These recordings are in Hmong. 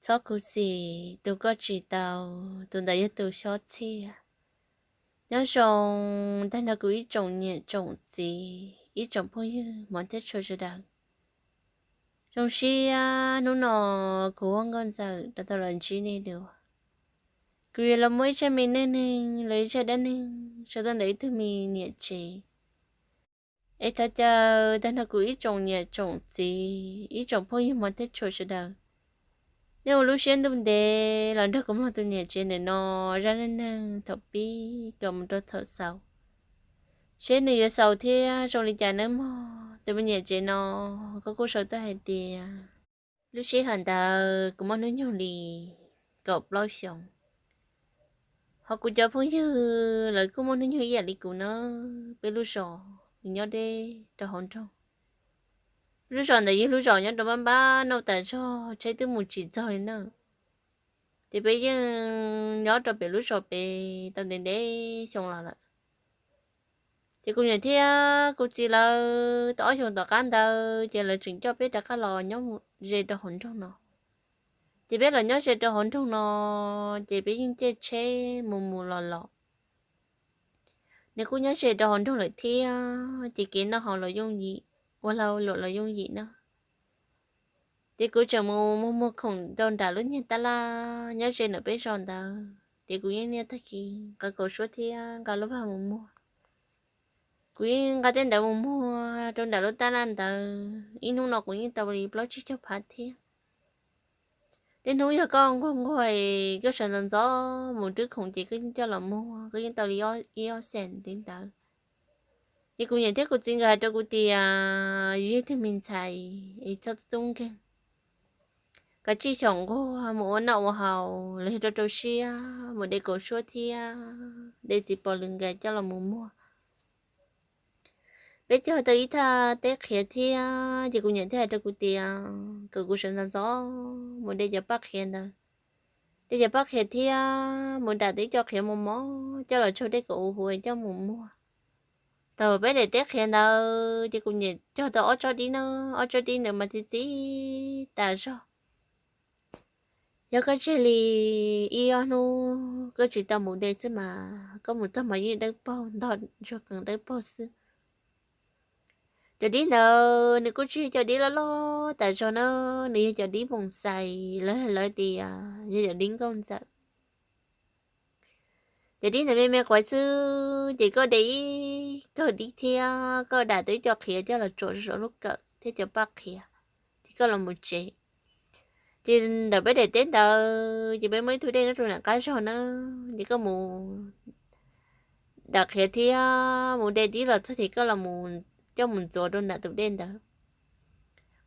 Txhob khuv xim, tus koj tsis tau, tus ntawd yog tus xyob txhiaj. Nyob zoo tag nrho kuv ib tsoom niam tsoom txiv, ib tsoom phooj ywg hmov thiab tshua sawv daws. Zoo siab hnub no kuv Huab Nkauj Ntxawm rov tau los ntsib nej dua. Kuv yuav los muab ib zaj me neej neeg los ib zaj dab neeg sau tau ntawm ib tug me niam tsev. Es thov caw tag nrho kuv ib tsoom niam tsoom txiv, ib tsoom phooj ywg hmov thiab tshua sawv daws, nej ua lub siab ntuj ntev los nrog kuv mloog tus niam tsev ntawm no zaj neej neeg thaum pib kom mus rau thaum xaus, seb nws yuav xaus thiab zoo li cas nawb mog. Tus me niam tsev no, koj kuj sau tuaj hais tias lub sij hawm ntawd kuv muaj hnub nyoog li kaum plaub xyoos, ho kuv cov phooj ywg lawv kuj muaj hnub nyoog ib yam li kuv na. Peb lub zos nws nyob deb rau hauv nroog. Lub zos ntawd yog lub zos nyob rau npab npab nauj tas zog, tsheb twb mus tsis txog li na. Ces peb yeej nyob rau pem lub zos pem tau ntev ntev xyoo los lawm. Ces kuv niam thiab kuv txiv lawv tau ob xyoos tom qab ntawd ces lawv tseem coj peb rov qab los nyob ze rau hauv nroog no. Ces peb los nyob ze rau hauv nroog no, ces peb yeej caij tsheb mus mus los los. Nws kuj nyob ze rau hauv nroog lawm thiab, ces kev noj haus los yooj yim, ua lag luam los yooj yim na. Ces kuv tseem mus muag muag khoom rau nram lub niag tab laj nyob ze ntawm peb zos ntawd, ces kuv yeej niaj tag kis nqa kaum suab thiab nqa lub vag mus muag. Kuv yeej nqa tej ntawd mus muag rau nram lub tab laj ntawd, ib hnub no kuv yeej tau li plaub tsib caug phav thiab. Tej hnub yog koj nquag nquag, koj sawv ntxov ntxov mus rub khoom ces koj yeej coj los muag, koj yeej tau li ib ob xees li ntawd. Ces kuv niam thiab kuv txiv nkawd hais rau kuv tias yus yog tug me ntxhais es txhob tub nkeeg, kav tsij xyaum nquag mus ua noj ua haus los yog rau rau siab mus de kaum suab thiab de txiv pos lwm nkais coj los mus muag. Peb cog tau ib thaj teb qhiav thiab, ces kuv niam thiaj hais rau kuv tias kom kuv sawv ntxov ntxov mus de cov paj qhiav ntawd, de cov paj qhiav thiab mus dam tau ib co qhiav mos mos coj los tsau dej kom huv huv coj mus muag. Thaum peb daim teb qhiav ntawd ces kuv niam cog tau ob tsob dib na, ob tsob dib ntawd mas txi txiv tas zog. Yog koj tseg li ib ob hnub koj tsis tau mus de xwb mas koj mus txog mas yeej dawb paug, ntog ntsuag qees dawb paug xwb. Cov dib ntawd nws kuj tsis yog cov dib loj loj tas zog na, nws yog cov dib moos xais, lawv lawv tias yog cov dib nkauj ntxawm. Cov dib ntawd me me quav xwb ces koj de ib kawm dib thiab koj dam tau ib co qhiav coj los tsuam saum lub kawm thiab cov paj qhiav, ces koj los mus tsev. Ces ntawm peb daim teb ntawd ces peb muaj ib tug dej nyob rau nram qab zog na, ces koj mus dam qhiav thiab mus de dib los txog ces koj los coj mus ntxuav rau nram tus dej ntawd.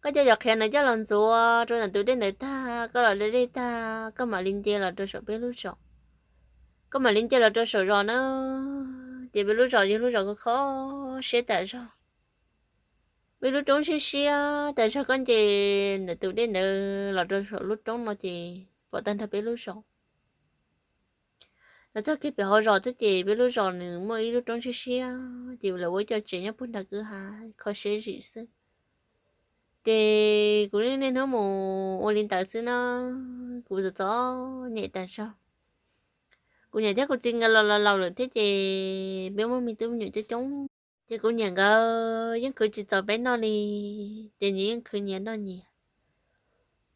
Koj coj cov qhiav ntawd coj los ntxuav rau nram tus dej ntawd tag, koj los de dej tag koj mam li nce los rau saum peb lub zos. Koj mam li nce los rau saum zos na, ces peb lub zos yog lub zos kho kho siab tas zog. Peb lub roob siab siab tas zog, koj nce ntawm tus dej ntawd los rau saum lub roob no ces pom tag nrho peb lub zos. Los txog kiag pem hauv zos xwb ces peb lub zos nws muaj ib lub roob siab siab ces lawv ua ib co tsev nyob puag nram kwj ha kho siab zim xwb. Ces kuv niaj hnub mus ua li ntawd xwb na, kuv txom txom nyem tas zog. Kuv niam thiab kuv txiv nkawd los los laus lawm thiab ces peb muaj me tub me nyuam coob coob, ces kuv niam nkawd yeej khwv tsis txaus peb noj li, ces nyias yeej khwv nyias noj nyias.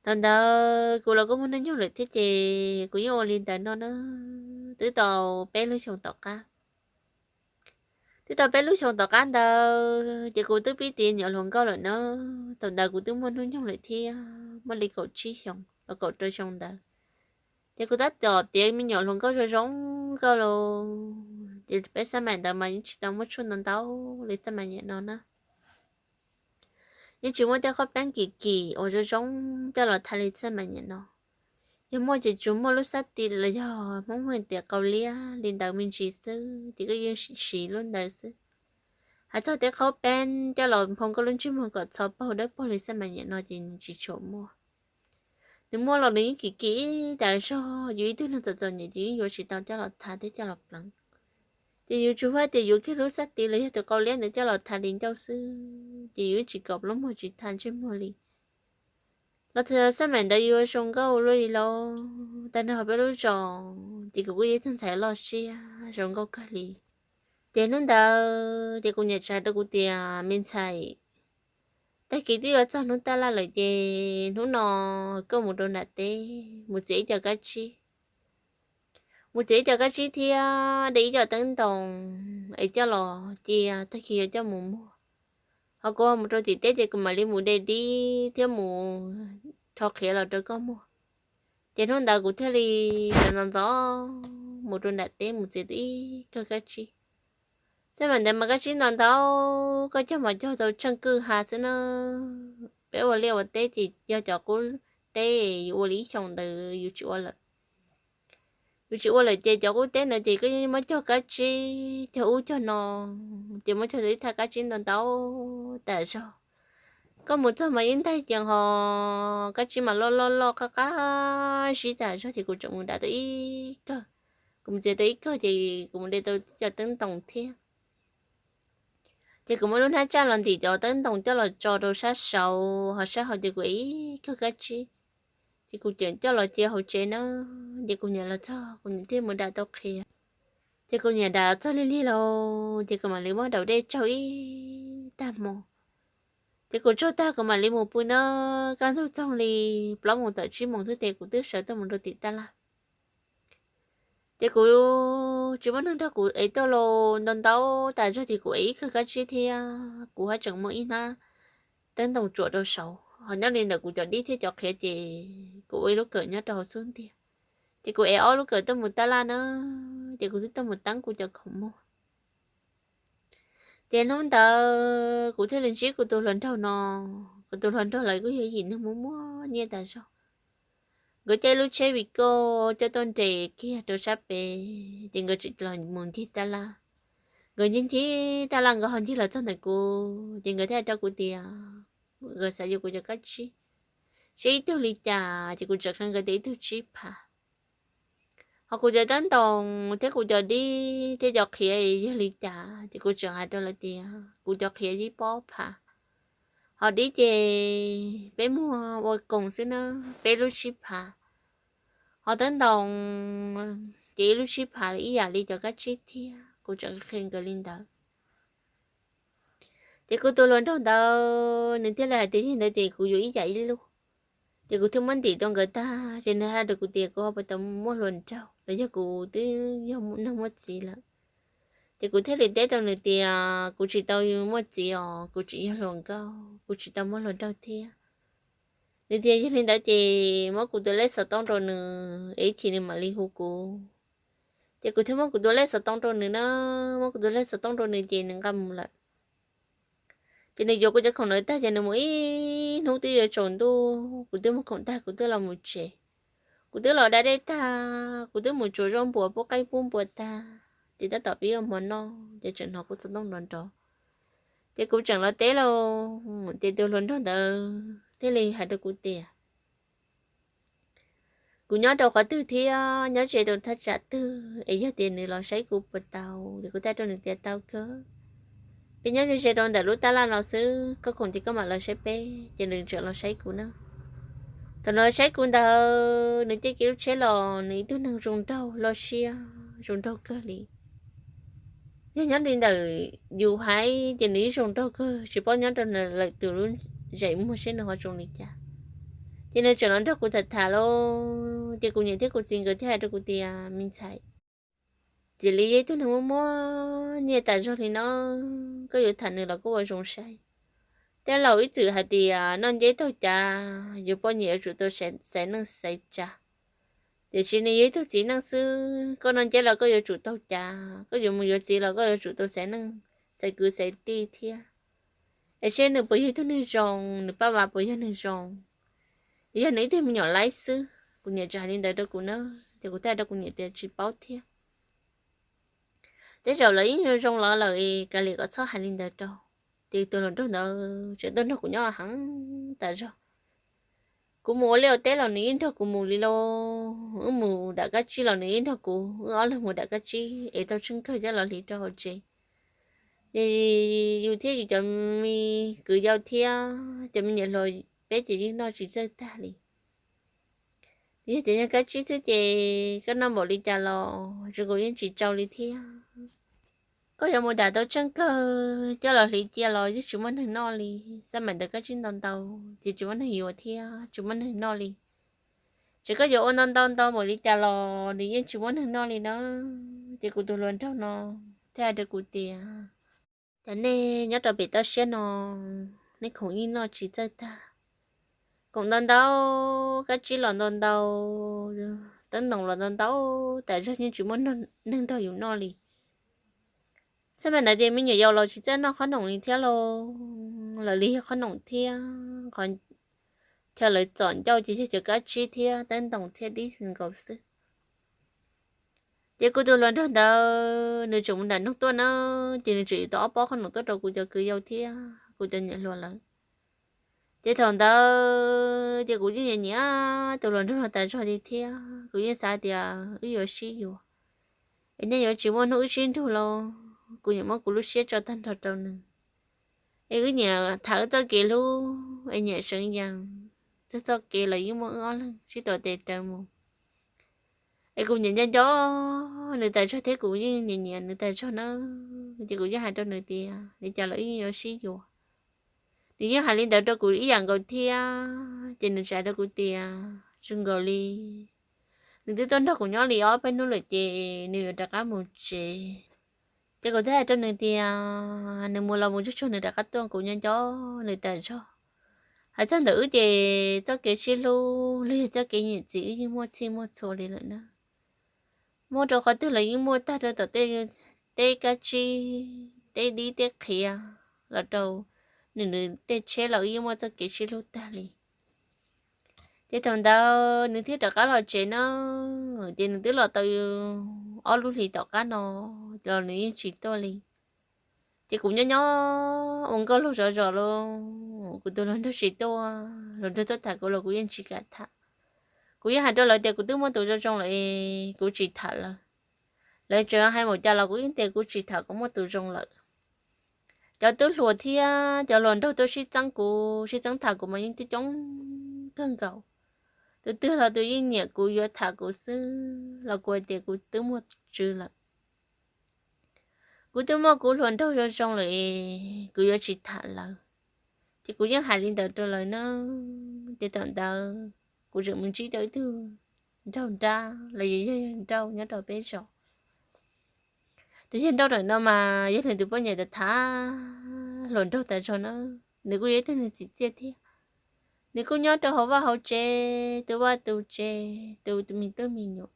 Thaum ntawd kuv los kuj muaj hnub nyoog lawm thiab ces kuv yeej ua li ntawd no na, twb tau peb lub xyoos tom qab. Twb tau peb lub xyoos tom qab ntawd ces kuv twb pib tiav me nyuam hluas nkauj lawm na. Thaum ntawd kuv twb muaj hnub nyoog lawm thiab, muaj li kaum tsib xyoos los kaum rau xyoo ntawd. Ces kuv tab tom tiav me nyuam hluas nkauj zoo zoo nkauj lauj, ces peb xab mais ntawd mas yeej tsis tau muaj tshuaj ntau ntau li xab mais niam no na. Yeej tsis muaj tej qhob peeb kim kim uas zoo zoo coj los tha li xab mais niam no. Yog muaj ces tsuas muaj lub xab ti los yog Hmoob hais tias qau liab li ntawd me ntsis xwb, ces koj yeej siv lub ntawd xwb. Hais txog tej qhob peeb coj los phoo koj lub ntsej muag kom txho paug dawb paug li xab mais niam no ces nws tsis tshua muaj. Nws muaj los nws yeej kim kim tas zog, yus ib tug neeg txom txom nyem ces yeej yuav tsis tau coj los tha thiab coj los pleev. Ces yus tsuas hais tias yuav kiag lub xab ti los yog tus qau liab ntawd coj los tha li ncauj xwb, ces yus yeej tsis kom plaub muag tsis tha ntsej muag li. Los txog xab maim ntawd yuav zoo nkauj luaj li lauj, tag nrho peb lub zos ces kuv kuj yog ib tug ntxhais loj siab zoo nkauj kawg li. Ces hnub ntawd ces kuv niam tsa rau kuv tias, me ntxhais, tag kis twb yuav txog hnub taj laj lawm ces hnub no koj mus rau nram teb mus txiav ib co kab tsib, mus txiav ib co kab tsib thiab de ib co teeb ntoo es coj los cia tag kis yuav coj mus muag. Ho kuv mus rau tim teb ces kuv mam li mus de dib thiab mus rho qhiav los rau koj muag. Ces hnub ntawd kuv thiaj li sawv ntxov ntxov mus rau nram teb mus txiav tau ib kawg kab tsib. Xab maim ntawd mas kab tsib ntau ntau, koj cog mas cog tau tsheej kwj ha xwb na. Peb ua liaj ua teb ces yog cov qub teb, yus ua li ib xyoos ntawd yus tsis ua lawm. Yus tsis ua lawm ces cov qub teb ntawd ces koj yeej muab cog kab tsib, cog ub cog no, ces muab cog tau ib thaj kab tsib ntau ntau tas zog. Koj mus txog mas yeej ntaig cees ho kab tsib mas loj loj loj qab qab zib tas zog ces kuv tseem mus dav tau ib kawg. Kuv mus txiav tau ib kawg ces kuv mus de tau ib co teeb ntoo thiab. Ces kuv muab lub hnab tsaj los ntim cov teeb ntoo coj los tso rau sab saud ho sab hauv ces kuv ev ib kawg kab tsib. Ces kuv tseem coj los cia hauv tsev na, ces kuv niam los txog kuv niam thiaj mus dam tau qhiav. Ces kuv niam dam los txog lig lig lauj ces kuv mam li muab daus dej tsaug ib tag hmo. Ces kuv tsaug tag kuv mam li mus pw na, kaj ntug txoog li plaub moos tawm tsib moos xwb ces kuv twb sawv tuaj mus rau tim taj laj. Ces kuv tsis muaj neeg nrog kuv ev tuaj los ntau ntau tas zog ces kuv ev ib kawg kab tsib thiab kuv haj tseem muaj ib hnab teeb ntoo tsuam rau saud ho nyob li ntawm kuv cov dib thiab cov qhiav ces kuv ua ib lub kawm nyob rau hauv xub ntiag. Ces kuv ev ob lub kawm tuaj mus taj laj na, ces kuv twb tuaj mus teeb kuv cov khoom muag. Ces hnub ntawd kuv thiaj li ntsib kuv tus hluas nraug no. Kuv tus hluas nraug lawv kuj yog yim neeg muaj muaj nyiaj tas zog. Nkawd caij lub tsheb Vigo coj tuaj nres kiag rau sab pem, ces nkawd tseem los mus ncig taj laj. Nkawd ncig ncig taj laj nkawd ho ncig los txog ntawm kuv ces nkawd thiaj hais rau kuv tias nkawd xav yuav kuv cov kab tsib, seb ib tug li cas, ces kuv tseem qhia nkawd tias ib tug tsib phav. Ho kuv cov teeb ntoo thiab kuv cov dib thiab cov qhiav yog li cas, ces kuv tseem hais rau lawv tias kuv cov qhiav yog ib pob phav, ho dib ces peb muag ua koom xwb na, peb lub tsib phav. Ho teeb ntoo ces ib lub tsib phav ib yam li cov kab tsib thiab, kuv tseem qhia nkawd li ntawd. Ces kuv tus hluas nraug ntawd nws thiaj li hais tias yog ntawd ces kuv yuav ib yam ib lub. Ces kuv thiaj muab ntim rau nkawd tag ces nws hais rau kuv tias kuv ho puas tau muaj hluas nraug los yog kuv twb yog neeg muaj txiv lawm. Ces kuv thiaj li teb rau nws tias kuv tsis tau muaj txiv os, kuv tseem yog hluas nkauj, kuv tsis tau muaj hluas nraug thiab. Nws tias yog li ntawd ces muab kuv tus lej xov tooj rau nws es ib chim nws mam li hu kuv. Ces kuv thiaj muab kuv tus lej xov tooj rau nws na, muab kuv tus lej xov tooj rau nws ces nws nqa mus lawm. Ces nws yuav kuv cov khoom ntawd tag ces nws mus ib hnub twb yuav tsaus ntuj, kuv twb muag khoom tag kuv twb los mus tsev. Kuv twb los da dej tag kuv twb mus tsuav zaub npua pub qaib pub npua tag, ces tab tom pib ua hmo noj ces tseem hnov kuv xov tooj nrov nrov. Ces kuv tseem los teb lauj, ces tus hluas nraug ntawd thiaj li hais rau kuv tias kuv nyob rau qhov twg thiab nyob ze rau thaj tsam twg es yog tias nws los saib kuv puas tau, ces kuv teb rau nws tias tau kawg. Peb nyob ze ze rau ntawm lub taj laj no xwb, koj khoom ces koj mam los saib peb. Ces nws tseem los saib kuv na. Thaum nws los saib kuv ntawd nws caij kiag lub tsheb los, nws ib tug neeg zoo nraug loj siab zoo nraug kawg li. Yog nyob li ntawm yus haiv ces nws yeej zoo nraug kawg, tsis paub nyob rau lawm tus lub zais muag seb nws ho zoo li cas. Ces nws tseem los nrog kuv tham tham lauj, ces kuv niam thiab kuv txiv nkawd thiaj hais rau kuv tias me ntxhais, txiv Lis yog ib tug neeg muaj muaj nyiaj tas zog li no, koj yuav tham nws los koj ua zoo saib. Tej laus ib txwm hais tias noj nceb taug cav, yuav poj niam yuav tsum tau xaiv neej xaiv tsa. Tiam sis nws yog ib tug txiv neej xwb, koj noj nceb los koj yuav tsum taug cav, koj yuav mus yuav txiv los koj yuav tsum tau xaiv neej xaiv kwv xaiv tij thiab. Es seb nws puas yog ib tug neeg zoo, nws paj vas puas yog neeg zoo, yog nws ib tug me nyuam laib xwb. Kuv niam tseem hais li ntawd rau kuv na, ces kuv thiaj hais rau kuv niam tias tsis paub thiab. Tej zaum lawv yeej zoo zoo los lawm, kav liam kom txhob hais li ntawd rau. Ces tus hluas nraug ntawd tseem tuaj nrog kuv nyob heev tas zog. Kuv mus ua liaj ua teb los nws yeej nrog kuv mus li lauj, wb mus dam kab tsib los nws yeej nrog kuv, wb ob leeg mus dam kab tsib es tau tsheej kawg coj los hliv rau hauv tsev. Ces yus thiab yus cov me kwv yau thiab cov me nyuam hluas peb ces yeej noj tsis txawj tag li. Yog tias yog kab tsib xwb ces koj noj npaum li cas los zoo nkaus yeej tsis tsau li thiab. Koj yuav mus dam tau tsheej kawg coj los hliv cia los yeej tsis muaj neeg noj li. Xab maim ntawd kab tsib ntau ntau ces tsis muaj neeg yuav thiab tsis muaj neeg noj li. Tsis koj yuav ua ntau ntau ntau npaum li cas los nws yeej tsis muaj neeg noj li na. Ces kuv tus hluas nraug no thiaj hais rau kuv tias, cas nej nyob rau pem toj siab no, nej khoom yeej noj tsis txawj tag. Khoom ntau ntau, kab tsib los ntau ntau, teeb ntoos los ntau ntau, tas zog yeej tsis muaj neeg nrog yus noj li. Xab maim ntawd tias me nyuam yaus los tsis txawj noj qhob noom li thiab lauj, lawv li yog qhob noom thiab qhov chaw lawv txom ncauj ces yog cov kab tsib thiab teeb ntoos thiab dib nkaus xwb. Ces kuv tus hluas nraug ntawd nws tseem mus nram nroog tuaj na, ces nws tseem yuav tau ob pob qhob noom tuaj rau kuv cov kwv yau thiab kuv cov niam hluas lawv. Ces thaum ntawd ces kuv yeej nyiam nyiam tus hluas nraug no tas zog li thiab kuv yeej xav tias wb yuav sib yuav es nej yuav tsis muaj hnub wb sib nrug los kuv yeej muab kuv lub siab tso tag nrho rau nws. Es wb nyiam tham wb txoj kev hlub es nyiam seev yees, txog txoj kev los yeej muaj wb ob leeg sib tuav tes raws mus. Es kuv nyiam nco nco nws tas zog thiab kuv yeej nyiam nyiam nws tas zog na. Ces kuv yeej hais rau nws tias li cas los wb yeej yuav sib yuav. Nws yeej hais li ntawd rau kuv ib yam nkaus thiab ces nws tseem hais rau kuv tias zoo nkaus li nws twb tuaj nrog kuv nyob li ob peb hnub lawm ces nws yuav rov qab mus tsev. Ces kuv thiaj hais rau nws tias nws mus los mus tsuag tsuag nws rov qab tuaj, kuv nco nco nws tas zog. Hais txog ntawm wb ces txoj kev sib hlub los yog txoj kev nyiam txiv wb yeej muaj txhij muaj txhua li lawm na. Muaj rau qhov twg los yeej muaj tag rau tom tej kab tsib, tej dib tej qhiav los rau nws nws tej tsheb los wb yeej muaj txoj kev sib hlub tag li. Ces thaum ntawd nws thiaj rov qab los tsev na, ces nws twb los tau ob lub hlis tom qab no los nws yeej tsis tuaj li. Ces kuv nyob nyob ua nkauj laug zov zos los kuv tus hluas nraug tsis tuaj, hluas nraug tuaj tham kuv los kuv yeej tsis kam tham. Kuv yeej hais rau lawv tias kuv twb muaj tus zoo zoo lawm, kuv tsis tham lawv. Lawv tseem hais npaum cas los kuv yeej tias kuv tsis tham, kuv muaj tus zoo lawm. Cov tub hluas thiab cov hluas nraug tuaj sib txeeb kuv sib txeeb tham kuv mas yeej coob coob kawg nkaus. Tus twg los tus yeej nyiam kuv yuav tham kuv xwb los kuv hais tias kuv twb muaj tswv lawm. Kuv twb muaj kuv hluas nraug zoo zoo lawm, kuv yuav tsis tham lawv. Ces kuv yeej hais li ntawd rau lawv na. Ces thaum ntawd kuv tseem mus ntsib tau ib tug nraug nrab los yog yawg nrauj nyob rau peb zos. Tus yawg nrauj ntawm no mas yog nws tus poj niam tham tham hluas nraug tas zog na, nws kuj yog ib tug neeg txim txiaj thiab. Nws kuj nyob rau hauv vaj hauv tsev, tu vaj tu tsev, tu me tub me nyuam.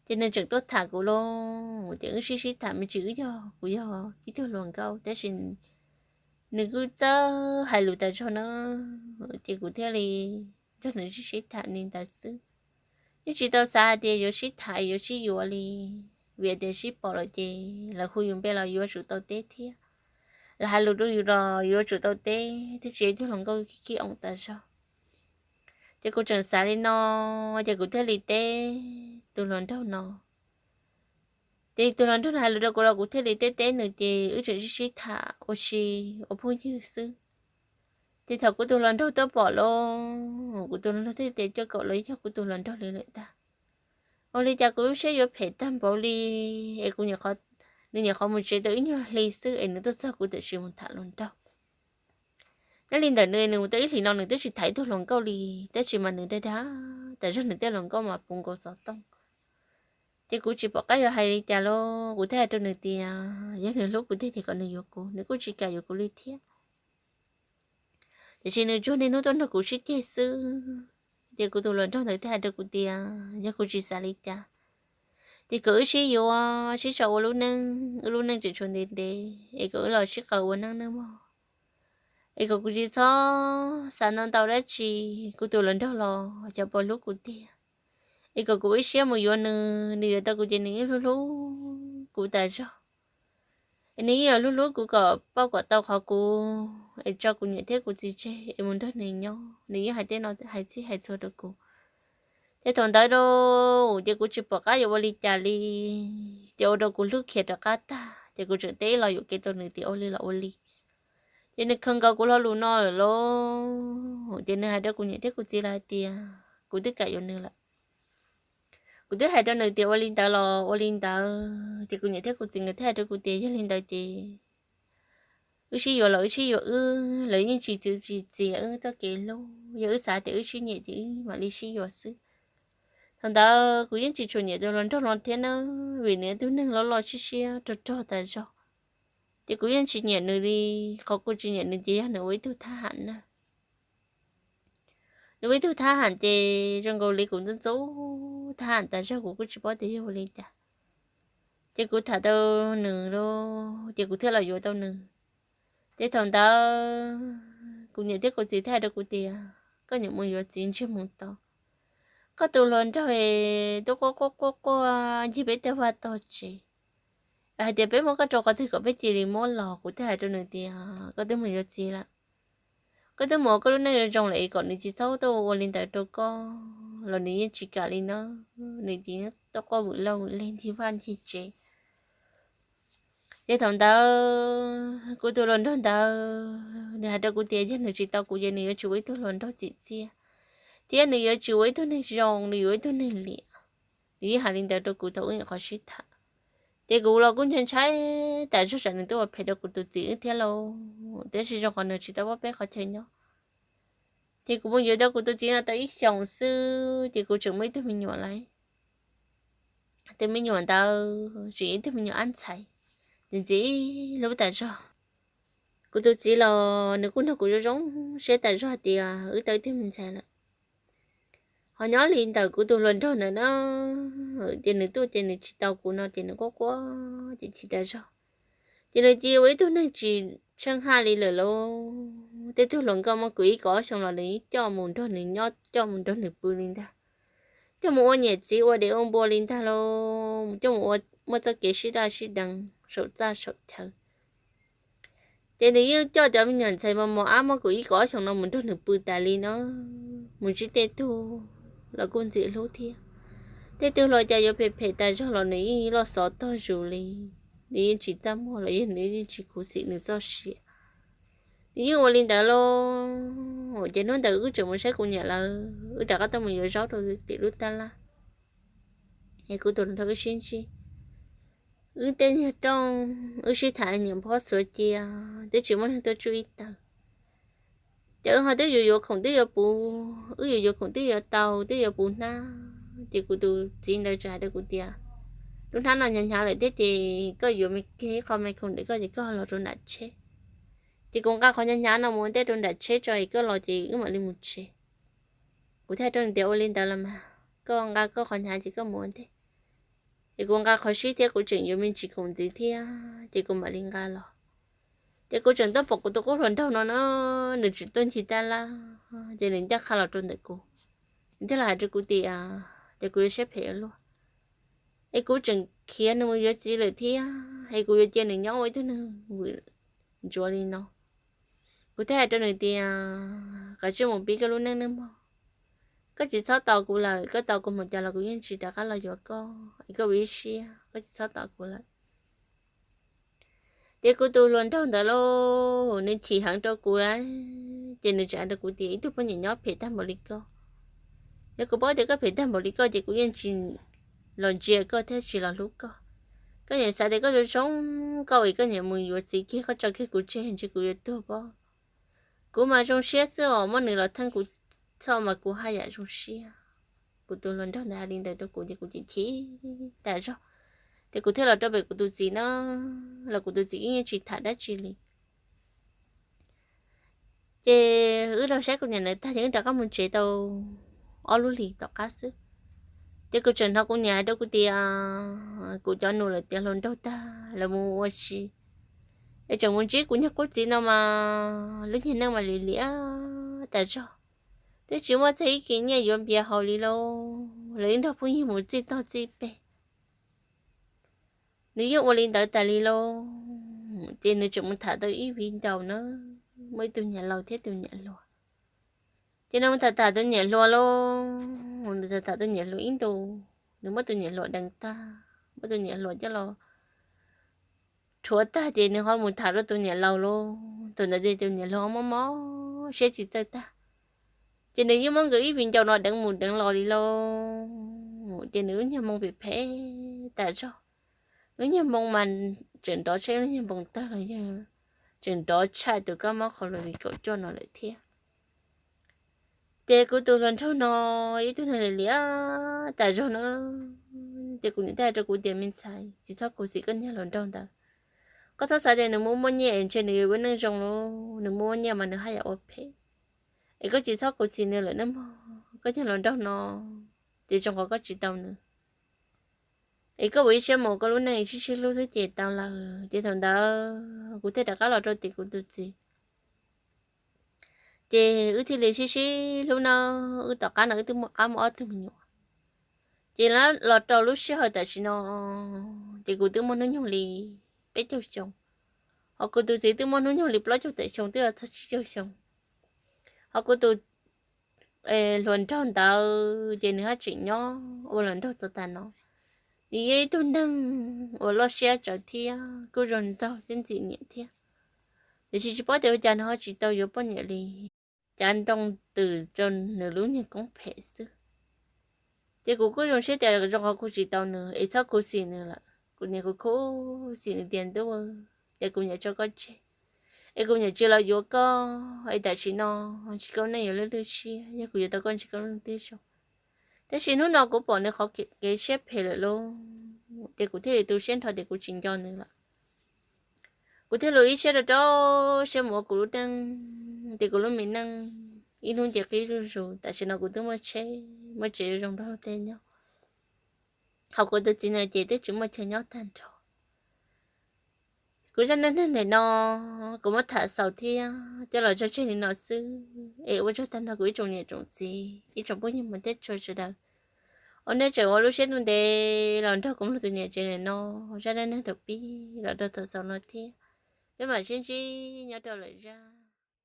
Ces nws tseem tuaj tham kuv lauj, ces wb sib sib tham me ntsis wb yog kuv yog ib tug hluas nkauj tab sis nws kuj txawj hais lus tas zog na, ces kuv thiaj li nrog nws sib sib tham li ntawd xwb. Yeej tsis tau xav hais tias yuav sib tham yuav sib yuav li, vim tias sib pom lawm ces lawv hu yus npe los yuav tsum tau teb thiab, lawv hais lus rau yus los yuav tsum tau teb thiab, tsis yog ib tug hluas nkauj khib oos tas zog. Ces kuv tseem xav li no, ces kuv thiaj li teb tus hluas nraug no. Ces tus hluas nraug no hais lus rau kuv los kuv thiaj li teb teb nws, ces wb tseem sib sib tham ua si ua phooj ywg xwb. Ces thaum kuv tus hluas nraug tuaj pom lauj, kuv tus hluas nraug thiaj tias cuaj kaum los yog kuv tus hluas nraug li lawm ntag. Ua li cas kuv lub siab yuav phem tag npaum li, es kuv, nws nyuam qhuav mus tsev tau ib nyuag hli xwb es nws tuaj txog kuv tam sim mus tham hluas nraug. Nyob li ntawm nws, nws mus tau ib hlis no nws twb tsis tham ib tug hluas nkauj li, tab sis mas nws dag dag tas zog nws tej hluas nkauj mas puv nkaus xov tooj. Ces kuv tsis pom qab yuav hais li cas lauj, kuv thiaj hais rau nws tias yog nws hlub kuv tiag ces kom nws yuav kuv, nws kuj tsis kam yuav kuv li thiab. Tiam sis nws tsuas niaj hnub tuaj nrog kuv sib ceg xwb. Ces kuv tus hluas nraug ntawd thiaj hais rau kuv tias yog kuv tsis xav li cas, ces kom wb sib yuav sib sau ua lub neej, wb lub neej tseem tshuav ntev ntev, es kom wb los sib qawm ua neej nawb mog. Es kom kuv tsis txhob xav ntau ntau dab tsi, kuv tus hluas nraug los xyov puas hlub kuv tiag. Es kom kuv ib siab mus yuav nws, nws yuav tau kuv ces nws yeej hlub hlub kuv tas zog. Es nws yeej yuav hlub hlub kuv kom pauj kom tau qhov kuv es tso kuv niam thiab kuv txiv tseg es mus nrog nws nyob, nws yeej hais tej no hais txhij hais txhua rau kuv. Ces thaum ntawd lauj, ces kuv tsis pom qab yuav ua li cas li, ces ua rau kuv hlub khiav rov qab tag, ces kuv tseem teb los yuam kev rau nws tias ua li los ua li. Ces nws khaws nkaus kuv lo lus no lawm lauj, ces nws hais rau kuv niam thiab kuv txiv lawv hais tias kuv twb kam yuav nws lawm. Kuv twb hais rau nws tias ua li ntawd los ua li ntawd, ces kuv niam thiab kuv txiv nkawd thiaj hais rau kuv tias yog li ntawd ces wb sib yuav los wb sib yuav wb, lawv yeej tsis txwv tsis txiav wb txoj kev hlub, yog wb xav tias wb sib nyiam ces wb mam li sib yuav xwb. Thaum ntawd kuv yeej tsis tshua nyiam tus hluas nraug no thiab na, vim nws yog tus neeg loj loj siab siab rog rog tas zog. Ces kuv yeej tsis nyiam nws li, qhov kuv tsis nyiam nws ces yog nws ua ib tug thab ham na. Nws ua ib tug thab ham ces zoo nkaus li kuv ntxub ntxub thab ham tas zog, kuv kuj tsis paub tias yog ua li cas. Ces kuv tham tau nws lauj, ces kuv thiaj los yuav tau nws. Ces thaum ntawd kuv niam thiab kuv txiv thiaj hais rau kuv tias koj niam mus yuav txiv ntsiag mus to, koj tus hluas nraug es twb quaj quaj quaj quaj ncig peb tej vaj tog tsev, hais tias peb muab koj rau qhov twg kom peb cia li muab los. Kuv thiaj hais rau nws tias koj twb mus yuav txiv lawm, koj twb mus ua koj lub neej zoo zoo lawm es kom nws tsis txhob tuaj ua li ntawd rau koj los nws yeej tsis kam li na. Nws ces tuaj quaj vwm laj vwm leg ncig vaj ncig tsev. Ces thaum ntawd kuv tus hluas nraug ntawd nws hais rau kuv tias yog nws tsis tau kuv ces nws yuav tsis ua ib tug hluas nraug tsim txiaj, thiab nws yuav tsis ua ib tug neeg zoo, nws yuav ua ib tug neeg liam. Nws yeej hais li ntawd rau kuv thaum wb nyuam qhuav sib tham. Ces kuv los kuj ntshai ntshai tas zog tsam nws twb ua phem rau kuv tus txiv wb thiab lauj, tiam sis zoo qhov nws tsis tau pab peb qhov chaw nyob. Ces kuv mus yuav tau kuv tus txiv no tau ib xyoos xwb ces kuv tseem muaj ib tug me nyuam lawm. Tus me nyuam ntawd tseem yog ib tug me nyuam ab ntxhais, ntxim ntxim hlub tas zog. Kuv tus txiv los nws kuj nrog kuv zoo zoo siab tas zog hais tias wb tau ib tug me ntxhais lawm. Ho nyob li ntawm kuv tus hluas nraug ntawd na, ces nws tuaj ces nws tsis tau kuv no ces nws quaj quaj ces chim tas zog. Ces nws cia ua ib tug neeg tsis tsheej haj li lawm lauj. Tej tug hluas nkauj muaj kwv ib kaum ob xyoos los nws coj mus nrog nws nyob, coj mus nrog nws pw li ntag. Coj mus ua niam txiv ua dev ua npua li ntag lauj, coj mus ua muaj txoj kev sib daj sib deev saum txaj saum chaw. Ces nws yeej coj cov me nyuam ntxhais mos mos ab muaj kwv ib kaum ob xyoos no mus nrog nws pw tas li no, mus ntsib tej tug los kuj ntxim hlub thiab. Tej tug hluas cas yuav phem phem tas zog los nws yeej loj xov tog zus li. Nws yeej tsis txaj muag los yog nws yeej tsis khuv xim nws txoj sia. Nws yeej ua li ntawd lauj. Ces hnub ntawd wb tseem mus saib kuv niam lawv, wb rov qab tuaj mus yuav zaub rau tim lub tab laj, es kuv tus hluas nraug wb sib ntsib. Wb tej nyuag rooj, wb sib tham nyiam nphob xuav cia, twb tsis muaj neeg tuaj tsuj ib taw. Ces wb ho twb yuav yuav khoom twb yuav puv, wb yuav yuav khoom twb yuav tau, twb yuav puv hnab. Ces kuv tus txiv ntawd txawm hais rau kuv tias lub hnab no hnyav hnyav lawm thiab ces koj yuav me kiag ib qho me khoom ntawm koj ces koj los rau nram tsheb. Ces kuv nqa qhov hnyav hnyav no mus ua ntej rau nram tsheb tso es koj los ces wb mam li mus tsev. Kuv thiaj rau nws tias ua li ntawd los mas, koj nqa koj qhov hnyav ces koj mus ua ntej. Ces kuv nqa qhov sib thiab kuv tseem yuav me ntsis khoom ntxiv thiab ces kuv mam li nqa los. Ces kuv tseem tuaj pom kuv tus qub hluas nraug no na, nws tseem tuaj ncig tab laj, ces nws ncaj qha los rau ntawm kuv. Nws thiaj los hais rau kuv tias, ces kuv yuav siab phem ua luaj, es kuv tseem khiav nws mus yuav txiv lawm thiab es kuv yuav cia nws nyob ua ib tug neeg vwm ntsuav li no. Kuv thiaj hais rau nws tias, koj cia li mus pib koj lub neej nawb mog. Koj tsis txhob tos kuv lawm, koj tos kuv mus cas los kuv yeej tsis rov qab los yuav koj, es koj ua ib siab, koj tsis txhob tos kuv lawm. Ces kuv tus hluas nraug ntawd lauj, nws chim heev rau kuv lawm, ces nws txawm hais rau kuv tias ib tug poj niam nyob phem tag npaum li koj, yog kuv paub tias koj phem tag npaum li koj ces kuv yeej tsis los ntsia koj thiab tsis los hlub koj. Koj niam xav tias koj zoo zoo, koj es koj niam mus yuav txiv kiag koj tso kiag kuv tseg ntshe kuv yuav tuag pob. Kuv mas zoo siab xwb os, muab nws los theej kuv txhoj mas kuv haj yam zoo siab. Kuv tus hluas nraug ntawd hais li ntawd rau kuv ces kuv chim chim tas zog, ces kuv thiaj los rau pem kuv tus txiv na, los kuv tus txiv yeej tsis tham dab tsi li. Ces wb los saib kuv niam lawv tag ces wb rov qab mus tsev tau ob lub hlis tom qab xwb. Ces kuv tseem hnov kuv niam hais rau kuv tias, kuv cov nus lawv tiav hluas nraug tag lawv mus ua si, es tseem mus ntsib kuv nyuag qub txiv no mas lub niag neej mas liam liam tas zog, twb tsis muaj txog ib kis nyiaj yuav npias haus li lauj, lawv ib nrog phooj ywg mus txij tog txij peg. Nws yeej ua li ntawd tas li lauj. Ces nws tseem mus tham tau ib viv ncaus na, muaj ib tug niam laus thiab tus niam hluas. Ces nws mus tham tham tus niam hluas lauj, nws tham tham tus niam hluas ib ntus, nws muab tus niam hluas deev tag, muab tus niam hluas coj los rhuav tag ces nws ho mus tham rau tus niam laus lauj. Thaum ntawd ces tus niam laus mob mob siab tsis txawj tag, ces nws yeej muab nkawd ib viv ncaus no deev mus deev los li lauj. Ces nws lub nyuag moo phem phem tas zog, lub nyuag moo mas tseem nrov tshaj lub nyuag npoo tawg los yog tseem nrov tshaj tus kab mob qhov los vim kaum cuaj no lawm thiab. Ces kuv tus hluas nraug no ib tug neeg liam liam tas zog na, ces kuv niam thiaj hais rau kuv tias, Me ntxhais, tsis txhob khuv xim koj niag hluas nraug ntawd. Koj txhob xav tias nws muaj muaj nyiaj es ntshe nws yuav ua neej zoo lauj, nws muaj muaj nyiaj mas nws haj yam ua phem. Es koj tsis txhob khuv xim nws lawm nawb mog, koj niag hluas nraug no ces zoo qhov koj tsis tau nws. Es koj ua ib siab mus ua koj lub neej sib sib hlub xwb ces tau lawm. Ces thaum ntawd kuv thiaj rov qab los rau tim kuv tus txiv. Ces wb thiaj li sib sib hlub na, wb tom qab no wb twb muaj qab muaj ob tug me nyuam. Ces los rau lub sij hawm tam sim no ces kuv twb muaj hnub nyoog li peb caug xyoo, ho kuv tus txiv twb muaj hnub nyoog li plaub caug tawm xyoo twb yuav txog tsib caug xyoo. Ho kuv tus hluas nraug ntawd ces nws haj tseem nyob ua hluas nraug txog tas no. Nws yog ib tug neeg uas loj siab tsawv thiab kuj zoo nraug thiab ntxim nyiam thiab, tiam sis tsis paub tias ua cas nws ho tsis tau yuav poj niam li. Cav nroo twm rau nws lub niag koob phem xwb. Ces kuv kuj zoo siab tias zoo qhov kuv tsis tau nws es txhob khuv xim nws lawm. Kuv niam kuv khuv xim nws tias, Ntuj, ces kuv niam tso koj tseg es kuv niam tsis los yuav koj es tam sim no ntshe koj neej yuav lwj lwj siab, yog kuv yuav tau koj ntshe koj neej twb zoo. Tab sis hnub no kuv pom nws qhov kev siab phem lawm lauj, ces kuv thiaj li tu siab nrho tias kuv tsis nco nws lawm. Kuv thiaj li ib siab rau rau siab mus ua kuv lub neej, ces kuv lub me neej ib hnub ces qib zuj zus. Tam sim no kuv twb muaj tsheb muaj tsev zoo nrog luag tej nyob, ho kuv tus txiv no ces twb tsis muaj chaw nyob tag nrho. Kuv zaj neej neeg ntawm no kuv muab tham xaus thiab coj los tso tseg li no xwb es ua tsaug tag nrho kuv ib tsoom niam tsoom txiv ib tsoom phooj ywg hmov thiab tshua sawv daws uas nej tseem ua lub siab ntev los nrog kuv mloog tus niam tsev ntawm no zaj neej neeg thaum pib los rau thaum xaus no thiab. Peb mam sib ntsib nyob rau lwm zaj.